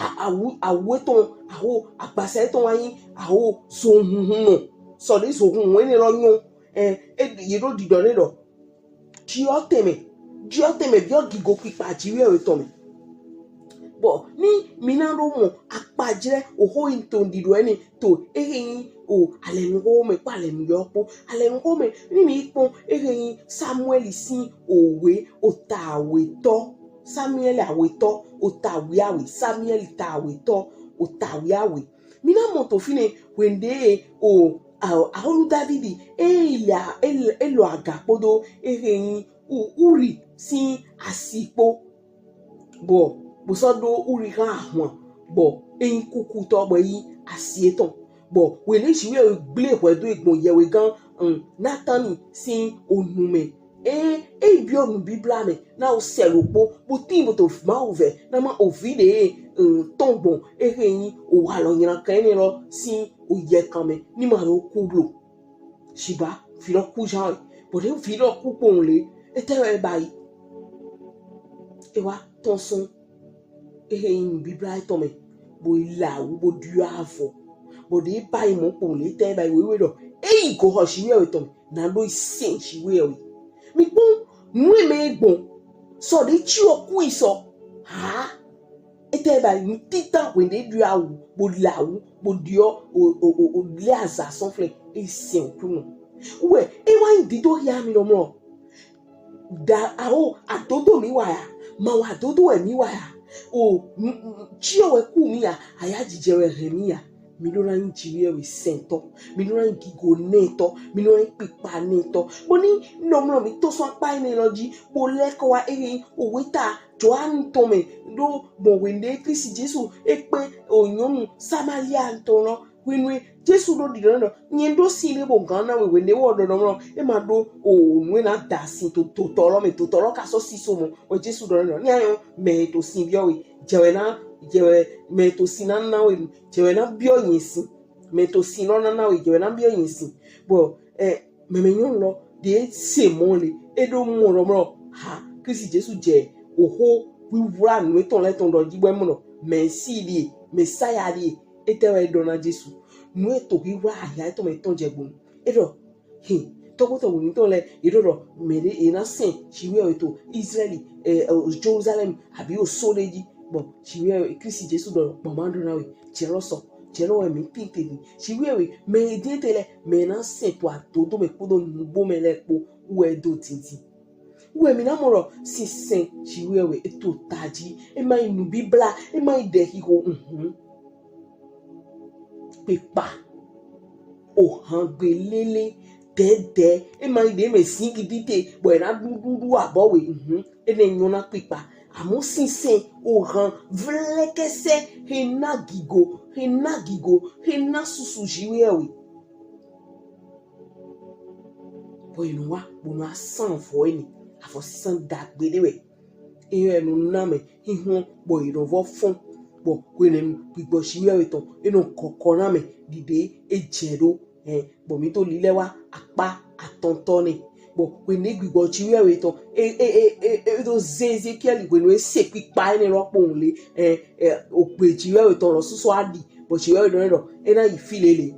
A- awu awu etɔn, aho agbasa etɔn wa nyi aho zohunhun nɔ. Sɔ ɖe zohunhun ene lɔ nyɔ. Ɛ e ye ɖo ɖiɖɔ ne ɖɔ. Jiɔ tɛmɛ, jiɔ tɛmɛ biɔ gigo kpikpa Jiwheyɛwhe tɔn mɛ. Bɔ ni mi na ɖo mɔ akpajlɛ oho yi to ɖiɖɔ ene to ehe nyi o alɛnuxo mɛ kpo alɛnu yɔ kpo alɛnuxo mɛ ni mi kpɔn ehe nyi Samuɛli sin owe ota awetɔ. Samuɛli awetɔ ota wiawe. Samuɛli ta awetɔ ota wiawe. Mi na mɔ to finɛ hwenɖe o a- ahɔlu Davidi e lɛ a- e lɛ- e lɔ aga kpodo ehe nyi U- Uri sin asi kpo. Bɔ bo sɔ ɖo Uri ha ahwan bɔ e nyi kukutɔ bɔ e nyi asi etɔn. Bɔ hwenɛ Jiwheyɛwhe gble hwɛ do e gbɔn yɛwhegan Natani sin onu mɛ. E e biɔ nu bibla mɛ na o sɛ lo kpo bo tin bo to Mawu vɛ na ma ovi ɖe tɔn gbɔn ehe nyi o walɔ nylankan ene lɔ sin o yɛkan mɛ ni ma ɖo ku blo. Shiba, vi lɔ ku jan wɛ. Bɔ ɖe vi lɔ ku kpowun le, etɛ wɛ ba yi? E wa tɔn sɔn ehe nyi nu bibla etɔn mɛ, bo yi lɛ awu bo ɖiɔ avɔ. Bɔ ɖe ba yi mɔ kpowun le, etɛ wɛ ba yi? Wewe ɖɔ e yi goxɔ Jiwheyɛwhe tɔn mɛ na ɖo yi sɛn Jiwheyɛwhe. Mi kpɔn nu e mɛ e gbɔn sɔ ɖe ci o ku yi sɔ ha. Etɛ ba yi? Nu titan hwenɖe ɖiɔ awu bo lɛ awu bo ɖiɔ o o o o lɛ aza sɔn flɛn e sɛn Oklunɔ. Wɛ e wa nyi dido hia mi ɖɔ mlɔ. Da aho adodo mi wa ya? Ma wa adodo wɛ mi wa ya? O n- n- ciɔ wɛ ku mi ya? Aya jijɛ wɛ hɛn mi ya? Mi ɖo na nyi Jiwheyɛwhe sɛntɔ, mi ɖo na nyi gigo nɛtɔ, mi ɖo na nyi kpikpa nɛtɔ. Bo ni nɔ mlɔ mi to sɔn akpa ene lɔ ji bo lɛ kɔ wa ehe nyi owe ta Johanu tɔn mɛ ɖo gbɔn hwenɖe Klisti Jesu e kpe o nyɔnu Samalia tɔn lɔ. Hwenu e Jesu ɖo ɖiɖɔ nɔ nyɛ ɖo sin ɖe bo gan na we hwenɖe wɔ ɖɔ nɔ mlɔ e ma ɖo o nu e na da sin to to tɔ lɔ mɛ, to tɔ lɔ ka sɔ si so mɔ. Wɛ Jesu ɖɔ nɔ ni ayɔ mɛ to sin biɔ we jɛ wɛ na jɛ wɛ mɛ to sin na na we nu jɛ wɛ na biɔ nyɛ sin. Mɛ to sin lɔ na na we jɛ wɛ na biɔ nyɛ sin. Bɔ ɛ mɛmɛ nyɔnu lɔ ɖe se mɔ le e ɖo mɔ lɔ mlɔ ha Klisti Jesu jɛ oho wiwla nu etɔn lɛ tɔn ɖɔ ji bɔ e mɔ lɔ Mɛsi ɖie, Mɛsaya ɖie. Etɛ wɛ e ɖɔ na Jesu? Nu e to wiwla ahia etɔn mɛ tɔn jɛ gbɔn. E ɖɔ hin tɔgbotɔ wunu tɔn lɛ e ɖɔ ɖɔ mɛ ɖe e na sɛn Jiwheyɛwhe to Izlaɛli ɛ Jerusalɛm abi o so ɖe ji. Bɔ Jiwheyɛwhe Klisti Jesu ɖɔ gbɔn ma ɖɔ na we jɛ lɔ sɔ jɛ lɔ wɛ mi tin te ni Jiwheyɛwhe mɛ e din te lɛ mɛ na sɛn to adodo mɛ kpodo nugbo mɛ lɛ kpo wɛ do dindin. Wɛ mi na mɔ ɖɔ sinsɛn Jiwheyɛwhe e to taji, e ma nyi nu bibla, e ma nyi ɖɛ xixo nhun. Kpikpa, ohangbe lele, dɛdɛ, e ma nyi ɖe mɛ zingidi te bɔ e na ɖuɖuɖu abɔ we nhun. Enɛ nyɔ na kpikpa. Amɔ sinsɛn ohan vlɛkɛsɛ he na gigo, he na gigo, he na susu Jiwheyɛwhe. Bɔ e nɔ wa bo nɔ asan vɔ eni, avɔ sisan dagbe ɖe wɛ. Eyɔ e nɔ na mɛ hihɔn bɔ e nɔ vɔ fɔn. Bɔ hwenɛnu gbigbɔ Jiwheyɛwhe tɔn e nɔ kɔkɔ na mɛ ɖiɖe e jɛ ɖo. Ɛ bɔ mi to lilɛ wa akpa atɔntɔ nɛ. Bɔ hwenɛ gbigbɔ Jiwheyɛwhe tɔn e e e e e ɖo ze Ezekiɛli hwenu e se kpikpa enɛ lɔ kpowun le. Ɛ ɛ ogbe Jiwheyɛwhe tɔn lɔ susu aɖi bɔ Jiwheyɛwhe ɖɔ nɛ ɖɔ e na yi fi lele.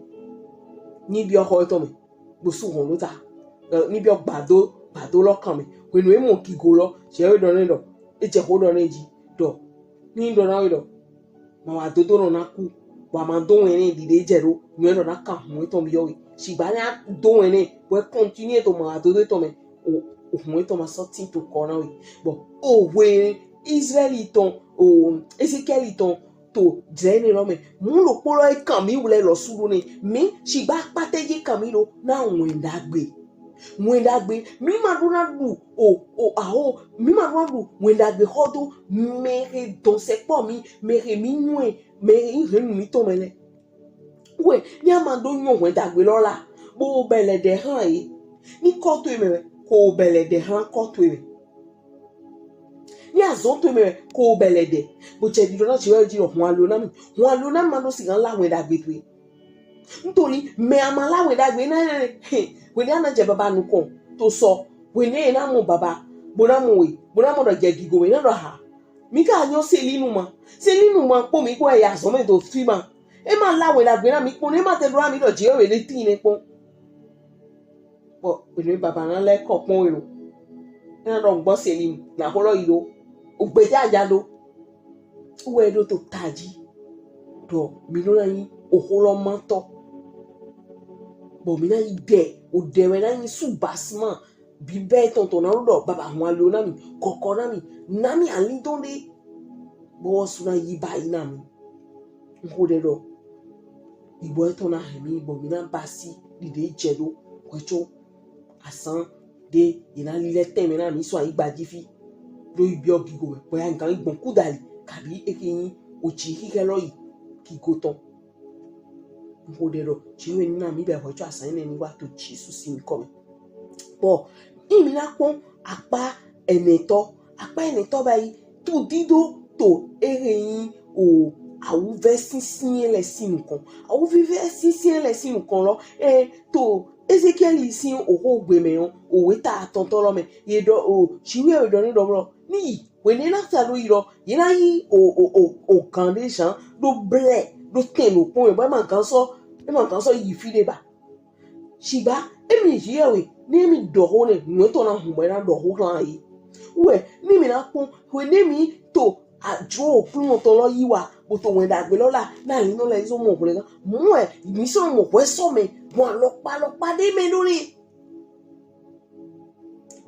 Ni biɔ xɔ etɔn mɛ bo su hɔn ɖo ta. Ɛ ni biɔ gbado gbado lɔ kan mɛ hwenu e mɔ gigo lɔ Jiwheyɛwhe ɖɔ nɛ ɖɔ e jɛ xo ɖɔ nɛ ji ɖɔ ni ɖɔ na we ɖɔ ma wa dodo nɔ na ku bɔ a ma do wɛn nɛ ɖiɖe jɛ ɖo nyɔ ɖɔ na kan hun etɔn biɔ we. Sigba ne a do wɛn nɛ bɔ e continue to ma wa dodo etɔn mɛ o hun etɔn ma sɔ tin to kɔ na we. Bɔ o hwe Israɛli tɔn o Ezekiɛli tɔn to jlɛ ne lɔ mɛ mu ɖokpo lɔ e kan mi wlɛ lɔ su ɖo nɛ mi sigba kpatɛ je kan mi ɖo na wɛn ɖagbe. Wɛn ɖagbe, mi ma ɖo na ɖu o o aho, mi ma ɖo na ɖu wɛn ɖagbe xɔ do mɛ he dɔn sɛkpɔ mi, mɛ he mi nyɔɛ, mɛ he yi hɛn nu mi tɔn mɛ lɛ. Wɛ, ni a ma ɖo nyɔ wɛn ɖagbe lɔ la, bo bɛlɛ ɖɛ hlan ye. Ni kɔ to e mɛ wɛ, ko bɛlɛ ɖɛ hlan kɔ to e mɛ. Ni azɔn to e mɛ wɛ, ko bɛlɛ ɖɛ. Bo jɛ ɖiɖɔ na Jiwheyɛwhe ji ɖɔ hun ali na mi. Hun ali na mi ma ɖo sigan la wɛn ɖagbe towe. Ntoli mɛ a ma la wɛn ɖagbe na ɛ, he, wɛ ni a na jɛ baba nukɔn to sɔ. Wɛ ni e na mɔ baba, bo na mɔ we, bo na mɔ ɖɔ jɛ gigo mɛ na ɖɔ ha. Mi ka nyɔ Selinu ma. Selinu ma kpɔ mi kpɔ ya zɔn mɛ do fi ma. E ma la wɛn ɖagbe na mi kpɔ, ne ma te ɖo na mi ɖɔ Jiwheyɛwhe le tin ne kpɔ. Bɔ wɛ ni baba na lɛ kɔ kpɔn we lo. E na ɖɔ gbɔ Selinu na xɔ lɔ yi ɖo. O gbe ja ja ɖo. Wɛ ɖo to taji. Ɖɔ mi ɖo na nyi oxo lɔ ma tɔ. Bɔ mi na yi ɖɛ, o ɖɛ wɛ na nyi subasima. Bibɛ tɔn tɔn na ɖo ɖɔ baba hun ali na mi, kɔkɔ na mi, na mi ali dɔn ɖe. Bɔ wɔ su na yi ba yi na mi. N xo ɖɛ ɖɔ ibɔ etɔn na hɛn mi bɔ mi na basi ɖiɖe jɛ ɖo hwɛco asan ɖe ye na lilɛ tɛnmɛ na mi sɔ ayigba ji fi. Ɖo yi biɔ gigo mɛ kpɔ ya nkan gbɔn kudali kabi eke nyi oji xixɛ lɔ yi gigo tɔn. N xo ɖɛ ɖɔ Jiwheyɛwhe na mi bɛ hwɛco asan enɛ ni wa to Jesu sin nyikɔ mɛ. Bɔ emi na kpɔn akpa ɛnɛtɔ, akpa ɛnɛtɔ ba yi to dido to ehe nyi o awuvɛ sinsin lɛ sin nukɔn. Awuvɛ sinsin lɛ sin nukɔn lɔ, e to Ezekiɛli sin oxo gbe mɛ o, owe ta atɔntɔ lɔ mɛ. Ye ɖɔ o Jiwheyɛwhe ɖɔ ni ɖɔ blɔ ni yi wɛ ni na ta ɖo yi lɔ, ye na yi o o o o gan ɖe jan ɖo blɛ ɖo tɛn ɖo kpɔn mɛ bɔ e ma gan sɔ, e ma gan sɔ yi fi ɖe ba. Shigba emi Jiwheyɛwhe, ne mi ɖɔ xo nɛ, nu etɔn na hun bɔ e na ɖɔ xo hlan ye. Wɛ ne mi na kpɔn wɛ ne mi to ajo Oklunɔ tɔn lɔ yi wa bo to wɛn ɖagbe lɔ la na yi nɔ lɛ zɔn mɔ hwlɛngan. Mɔ ɛ mi sɔ mɔ hwɛ sɔ mɛ bɔ alɔkpa alɔkpa ɖe mɛ ɖo nɛ.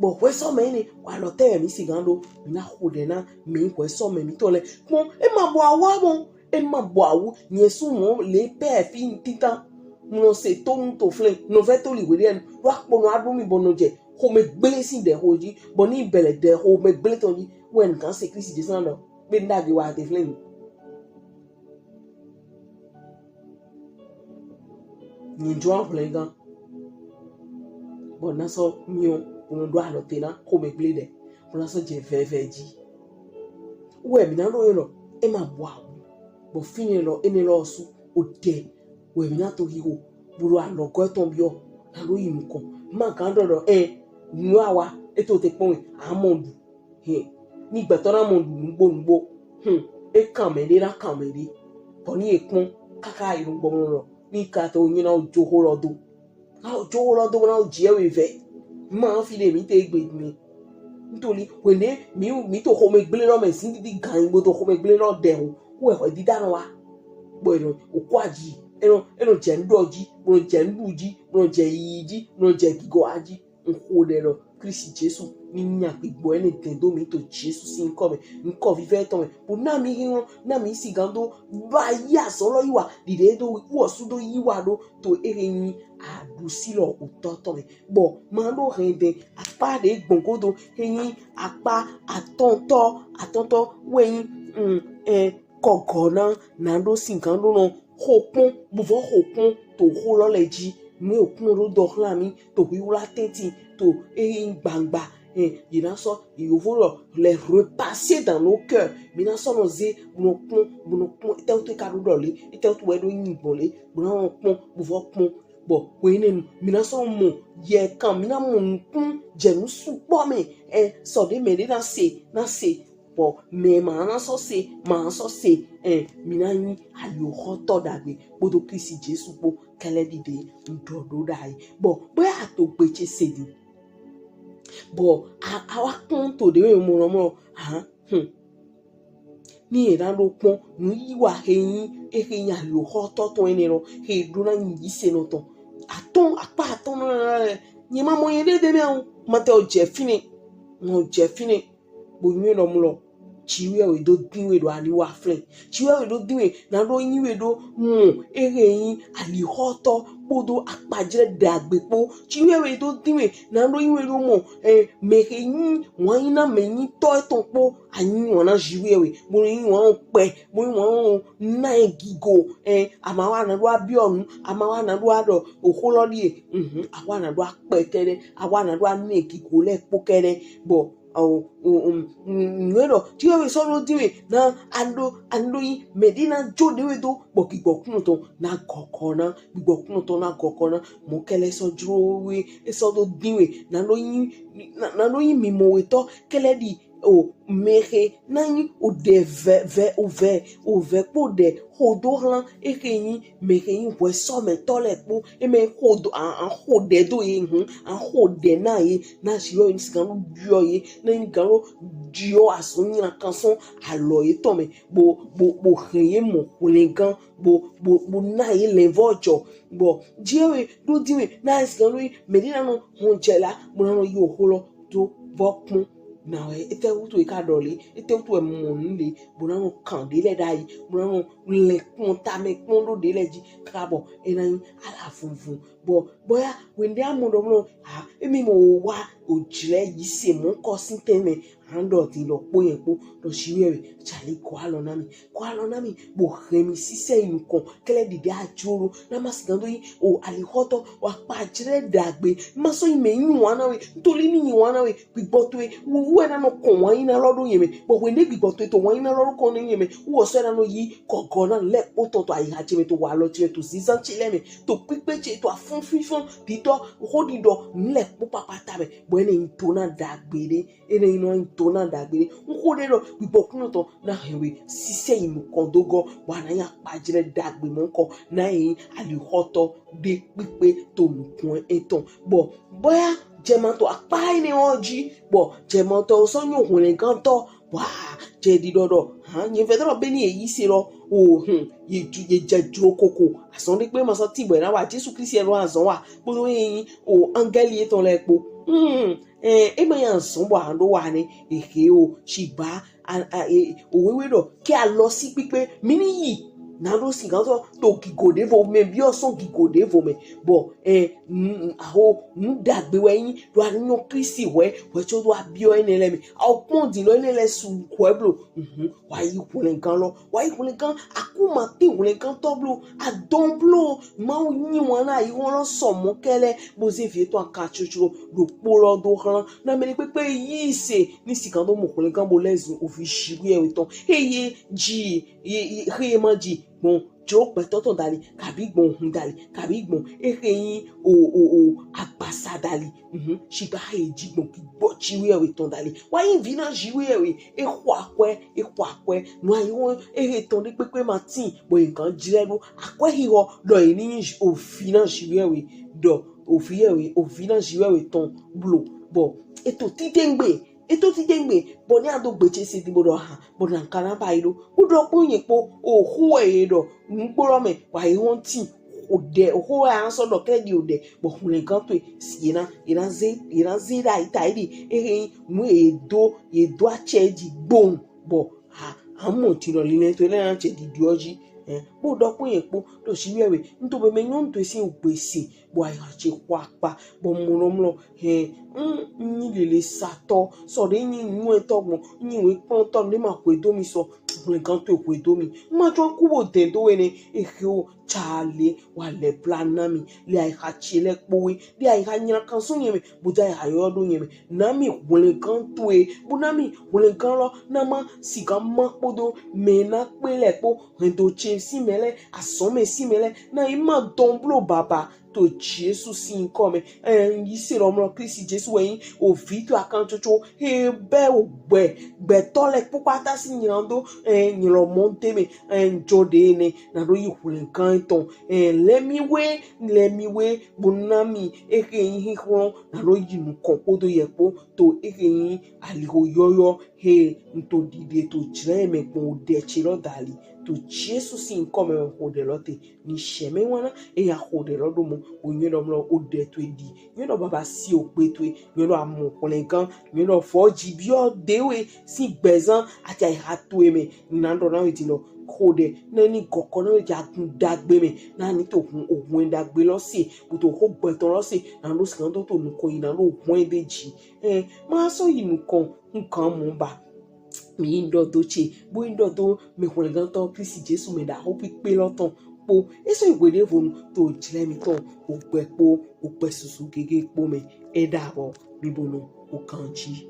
Bɔ hwɛ sɔ mɛ ne wa lɔ tɛ mi sigan ɖo mi na xo ɖɛ na mi hwɛ sɔ mɛ mi tɔ lɛ kpɔn e ma bɔ awa mɔ. E ma bɔ awu nyɛ su mɔ le pɛ fi titan. Mlɔ se to nu to flɛ nɔ vɛ to li wele nu wa kpɔ nɔ aɖo mi bɔ nɔ jɛ xomɛ gble si ɖɛ xo ji bɔ ni bɛlɛ ɖɛ xomɛ gble tɔn ji wɛ nkan se Kristi Jesu na ɖɔ be n ɖagbe wa te flɛ nu. Nyi jɔ ahwlɛngan bɔ na sɔ miɔ bɔ nɔ ɖo alɔ te na xomɛ gble ɖɛ bɔ na sɔ jɛ vɛvɛ ji. Wɛ mi na ɖo yɛ lɔ e ma bɔ awu bɔ fi ne lɔ ene lɔ su o ɖɛ wɛ mi na to hiho bolo alɔgɔ etɔn biɔ na ɖo yi nukɔn ma gan ɖɔ ɖɔ ɛ nu awa eto te kpɔn amɔ ɖu. Hɛn ni gbɛtɔ na mɔ ɖu nugbo nugbo hum e kan mɛ ɖe na kan mɛ ɖe bɔ ni e kpɔn kaka yi nugbo mɔ lɔ ni ka to nyi na o jo xo lɔ do na o jo xo lɔ do na o jɛ we vɛ ma fi ɖe mi te gbe mi ntoli wene mi mi to xomɛ gble lɔ mɛ zin didi gan yi gbo to xomɛ gble lɔ ɖɛ o wɛ xɔ dida nɔ wa gbɔ enɔ o kɔ aji enɔ enɔ jɛ nuɖɔ ji enɔ jɛ nuɖu ji enɔ jɛ yiyi ji enɔ jɛ gigɔ aji n xo ɖɛ lɔ Kristi Jesu ni nya gbigbɔ ene dɛn do mi to Jesu sin nkɔ mɛ nkɔ vivɛ tɔn mɛ o na mi hiwɔn na mi sigan do ba yi azɔ lɔ yi wa ɖiɖe do wɔ su do yi wa ɖo to ehe nyi aɖusi lɔ o tɔ tɔn mɛ bɔ ma ɖo hɛn dɛn akpa ɖe gbɔn godo he nyi akpa atɔntɔ atɔntɔ wɛ nyi mm, eh, kɔgɔ na na ɖo sigan ɖo nɔ xo kpɔn buvɔ xo kpɔn to xo lɔ lɛ ji nu e kpɔn ɖo dɔ xlan mi to wiwla tɛntin to eyi gbangba ɛ yi na sɔ yovo lɔ lɛ repasser dans nos cœurs mi na sɔ nɔ ze bunɔ kpɔn bunɔ kpɔn etɛwutu ka ɖo dɔ le etɛwutu wɛ ɖo nyi gbɔn le bunɔ kpɔn buvɔ kpɔn bɔ wɛ nɛnu mi na sɔ mɔ yɛ kan mi na mɔ nukun jɛ nu sukpɔ mɛ ɛ sɔ ɖe mɛ ɖe na se na se bɔ mɛ ma na sɔ se ma sɔ se ɛ mi na nyi ayoxɔtɔ ɖagbe kpodo Kristi Jesu kpo kɛlɛ ɖiɖe ŋdɔ ɖo ɖa yi bɔ bɛ ato gbe ce se di bɔ awa kpɔn to ɖe mɛ mɔ lɔ mɔ hã hmm. Ni yẹn na ɖo kpɔn nu yi wa he nyi ehe nyi ayoxɔtɔ tɔn ene lɔ he ɖo na nyi yi se nɔ tɔn atɔn akpa atɔn na na na nyɛ ma mɔ yẹn ɖe ɖe mɛ o ma tɛ o jɛ fine ma o jɛ fine bo nyuie lɔ mu lɔ Jiwheyɛwhe do din we ɖɔ a ni wa flɛn. Jiwheyɛwhe do din we na do yin we do mɔ ehe yin alihɔtɔ kpodo akpajlɛ dagbe kpo. Jiwheyɛwhe do din we na do yin we do mɔ eh, mɛ he yin wanyina mɛ yin tɔ etɔn kpo a yin wan na Jiwheyɛwhe bo yin wan kpɛ bo yin wan na e gigo eh, a ma wa na do a biɔ nu a ma wa na do a ɖɔ oho lɔ ɖie mhm a wa na do a kpɛ kɛɖɛ a wa na do a na e gigo lɛ kpo kɛɖɛ bɔ awo nue ɖɔ ti we sɔ ɖo din we na ando ando yi mɛ ɖi na jo ɖe we do bɔ gbigbɔ kunɔ tɔn na gɔgɔ na gbigbɔ kunɔ tɔn na gɔgɔ na mɔ kɛlɛ sɔ jro we e sɔ do din we na ɖo yi na ɖo yi mi mɔ we tɔ kɛlɛ ɖi o mɛ he na yi o ɖe vɛ vɛ o vɛ o vɛ kpo ɖe ho do hlan ehe yin mɛ he yin hwɛsɔmɛtɔ lɛ kpo e mɛ ho do an ho ɖɛ do ye hun an ho ɖɛ na ye na si yɔ yin sigan do diɔ ye na yin gan do diɔ asun nyina kan sɔn alɔ ye tɔn mɛ bo bo bo hɛn ye mɔ hwlɛngan bo bo bo na ye lɛnvɔ jɔ bɔ Jiwheyɛwhe do din we na yin sigan do yi mɛ ɖi na nɔ hɔn jɛ la bo na nɔ yi oho lɔ do vɔ kpɔn na wɛ etɛwutu e ka ɖɔ le etɛwutu e mɔ nu le bo na nɔ kan ɖe lɛ ɖayi bo na nɔ lɛ kpɔn tamɛ kpɔn ɖo ɖe lɛ ji kaka bɔ e na yin ala funfun bɔ bɔya wende amɔ ɖɔ mlɔ ha emi mɔ wo wa o jlɛ yi se mɔ kɔ si tɛn mɛ han ɖɔ ti ɖɔ kpo yɛn kpo ɖɔ Jiwheyɛwhe jali kɔ alɔ na mi kɔ alɔ na mi bo hɛn mi sisɛ yi nukɔn kɛlɛ ɖiɖi a jlo ɖo na ma sigan do yi o alihɔtɔ o akpajlɛ dagbe ma sɔ yi mɛ yin wan na we ntoli ni yin wan na we gbigbɔ towe wuwu e na nɔ kɔn wanyina lɔ ɖo yɛn mɛ bɔ wende gbigbɔ towe to wanyina lɔ ɖo kɔn ne yɛn mɛ wɔ sɔ e na nɔ yi gɔgɔ na lɛ kpo tɔn to ayiha ce mɛ to walɔ ce mɛ to zinzan ce lɛ mɛ to kpikpe ce to afɔnfifɔn ɖiɖɔ ho ɖiɖɔ nu lɛ kpo kpakpata mɛ bɔ e nɛ yin to na dagbe ɖe e nɛ yin nɔ yin to na dagbe ɖe n ho ɖe ɖɔ gbigbɔ kunɔ tɔn na hɛn we sisɛ yi nukɔn do gɔ bɔ a na yin akpajlɛ dagbe mɔ kɔ na yin alihɔtɔ ɖe kpikpe to nukɔn etɔn bɔ bɔya jɛmatɔ akpa enɛ wɔ ji bɔ jɛmatɔ sɔ nyo hwlɛngantɔ wa jɛ ɖiɖɔ ɖɔ han nyɛ vɛ ɖɔ be ni ye yi se lɔ o hun ye ju ye jɛ jlo koko azɔn ɖe kpe ma sɔ ti bɔ na wa Jesu Kristi lɔ azɔn wa kpodo yin o angɛli etɔn lɛ kpo hmm eh e ma yin azɔn bɔ a ɖo wa nɛ ehe o shigba a a e o wewe ɖɔ kɛ alɔ si kpikpe mi ni yi na ɖo sigan sɔ to gigo ɖevo mɛ biɔ sɔn gigo ɖevo mɛ bɔ eh aho nu dagbe wɛ yin ɖo a nyɔ Kristi hwɛ hwɛ co ɖo a biɔ enɛ lɛ mɛ aho kpɔn din lɔ enɛ lɛ su hwɛ blo mhm wa yi hwlɛngan lɔ wa yi hwlɛngan aku ma ti hwlɛngantɔ blo a dɔn blo Mawu yin wan na yi wan lɔ sɔ mɔ kɛlɛ bo ze vi etɔn aka tsotso ɖo kpo lɔ do hlan na mɛ ɖe kpekpe yi se ni sigan do mɔ hwlɛngan bo lɛ zun ovi Jiwheyɛwhe tɔn he ye ji ye he ye ma ji gbɔn jlo gbɛtɔ tɔn dali kabi gbɔn hun dali kabi gbɔn ehe yin o o o agbasa dali mhm shigba he ye ji gbɔn gbigbɔ Jiwheyɛwhe tɔn dali wa yin vi na Jiwheyɛwhe e xɔ akwɛ e xɔ akwɛ nu ayi wan ehe tɔn ɖe kpekpe ma tin bɔ ye gan jlɛ ɖo akwɛ hihɔ ɖɔ ye ni yin ovi na Jiwheyɛwhe ɖɔ ovi yɛwhe ovi na Jiwheyɛwhe tɔn blo bɔ e to titengbe e to titengbe bɔ ni a do gbe ce se din bo ɖɔ ha bɔ na ka na ba yi ɖo kpo ɖɔ kpo nyɛ kpo o xo wɛ ye ɖɔ nugbo lɔ mɛ wa yi wɔn tin o ɖɛ o xo wɛ a sɔ ɖɔ kɛ di o ɖɛ bɔ hwlɛngan to ye na ye na ze ye na ze ɖa yi ta yi di ehe nu ye do ye do acɛ di gbɔn bɔ ha amɔ ti lɔ lilɛ to lɛ na cɛ di diɔ ji ɛ kpo ɖɔ kpo nyɛ kpo ɖɔ Jiwheyɛwhe n to be mɛ nyɔnu to si o gbe se bɔ ayiha ce xɔ akpa bɔ mlɔmlɔ hɛn n nyi lele satɔ sɔ ɖe nyi nyuɛtɔ gbɔn nyi wekplɔntɔ ne ma hwe do mi sɔ hwlɛngan to hwe do mi n ma tsɔ ku bo dɛn do we ne ehe o tsa le wa lɛ bla na mi le ayiha ce lɛ kpo we le ayiha nyla kan sɔn nyɛ mɛ bo do ayiha yɔyɔ do nyɛ mɛ na mi hwlɛngan to e bo na mi hwlɛngan lɔ na ma sigan ma kpodo mɛ na kpe lɛ kpo hɛn do ce si mɛ lɛ asɔn mɛ si mɛ lɛ na yi ma dɔn blo baba to Jesu sin nkɔ mɛ ɛn yi se lɔ mlɔ Kristi Jesu wɛ yin ovi to akan tsotso he bɛ o gbɛ gbɛtɔ lɛ kpokpata si nylan do ɛn nylan mɔ de mɛ ɛn jɔ de ne na ɖo yi hwlɛngan tɔn ɛn lɛ mi we lɛ mi we bo na mi ehe yin hihlɔn na ɖo yi nukɔn kpodo yɛ kpo to ehe yin aliho yɔyɔ he n to ɖiɖe to jlɛ mɛ gbɔn o ɖɛ ce lɔ dali To Jesu sin nkɔ mɛ wɛ xoɖɛ lɔ te. Ni sɛ mɛ wana eya xoɖɛ lɔ ɖo mɔ. O nyɛ ɖɔ mlɔ o ɖɛ to e ɖi. Nyɛ ɖɔ baba si o kpe to e. Nyɛ ɖɔ amɔ kplɛ gan. Nyɛ ɖɔ fɔ ji biɔ de we sin gbɛzan ati ayi ha to e mɛ. Na ɖɔ na we ti nɔ xoɖɛ na ni gɔkɔ na we ti agun dagbe mɛ. Na ni to hun ohun dagbe lɔ se. Kuto xo gbɛtɔ lɔ se. Na ɖo sigan to to nukɔn yi na ɖo hun de ji. Ɛ ma sɔ yi nukɔn nkan mɔ ba. Mi yi ɖɔ do tse bo yi ɖɔ do mɛ hwlɛngantɔ Kristi Jesu mɛ ɖa xo kpikpe lɔ tɔn kpo. Eso yi hwe ɖe vonu to jlɛ mi tɔn o gbɛ kpo o gbɛ susu gege kpo mɛ. E ɖa bɔ mi bo nɔ o kan ji.